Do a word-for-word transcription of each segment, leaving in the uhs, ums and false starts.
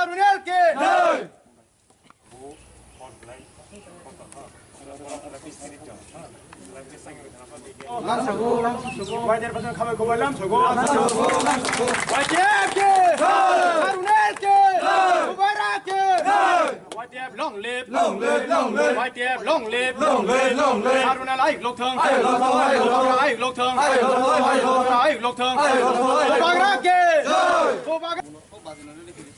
Arunel ke jai. Y T F khabai khubai lam sogo. Y T F ke. Arunel ke. Mubarak ke. Y T F long live. Long live, long live. Y T F long live. Long live, long live. Arunel ayuk lok thung. Ayuk lok thung, ayuk lok thung. Ayuk lok thung. Ayuk lok thung, ayuk lok thung. Ayuk lok thung, ayuk lok thung. Mubarak ke. Jai. Mubarak.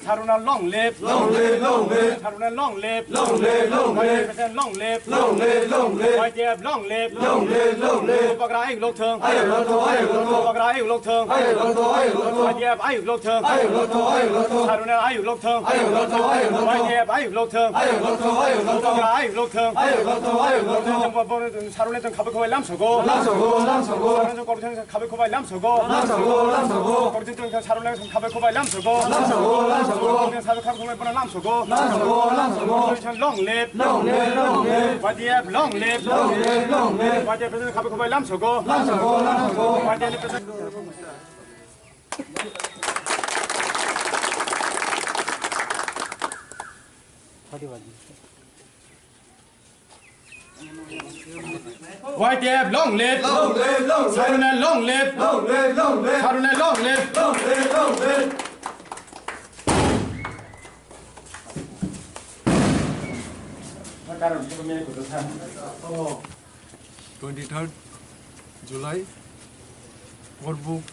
Saruna long live. Long live, long live. Saruna long live. Long live, long live. President long live. Long live, long live. Y T F long live. Long live, long live. Bubagra ayuk lok thung. Ayuk lok thung, ayuk lok thung. Bubagra ayuk lok thung. Ayuk lok thung, ayuk lok thung. Y T F ayuk lok thung. Ayuk lok thung, ayuk lok thung. Saruna ayuk lok thung. Ayuk lok thung, ayuk lok thung. Y T F ayuk lok thung. Ayuk lok thung, ayuk lok thung. Bubagra ayuk lok thung. Ayuk lok thung, ayuk lok thung. Saruna tong khabai khubai lam sogo. Lam sogo, lam sogo. Saruna tong khabai khubai lam sogo. Lam sogo, lam sogo. Saruna tong khabai khubai lam sogo. Lam sogo, lam sogo. Saruna tong khabai khubai bono lam sogo. Lam sogo, lam sogo. Long live. Long live, long live. Y T F long live. Long live, long live. Y T F president khabai khubai lam sogo. Lam sogo, lam sogo. Y T F president. Y T F long live. Long live, long live. Saruna long live. Long live, long live. Saruna long live. Long live, long live. Twenty-third July, Korbuk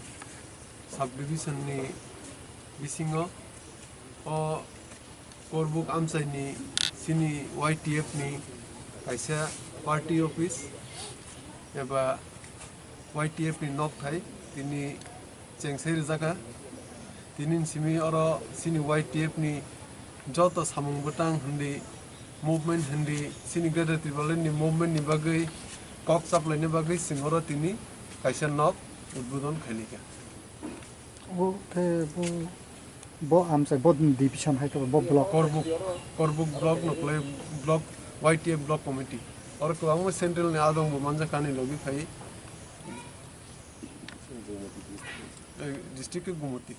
subdivision ni bisingo o Korbuk amchaini chini Y T F ni kaisa party office eba Y T F ni nokthai tini chengsai rijak kha. Tini simi oro chini Y T F ni joto samung bwtang hindi, movement hindi, chini Greater Tipraland ni movement ni bagwi kok chaplaini bagwi chwng oro tini kaisa nok udbodon khaili kha. O khe bo, bo amchai, bo division hai khe bo block. Korbuk, Korbuk block no khlai block, Y T F block committee. Oro kwbangma central ni adong bo manjak ani logi phai. Eh, district khe Gumoti.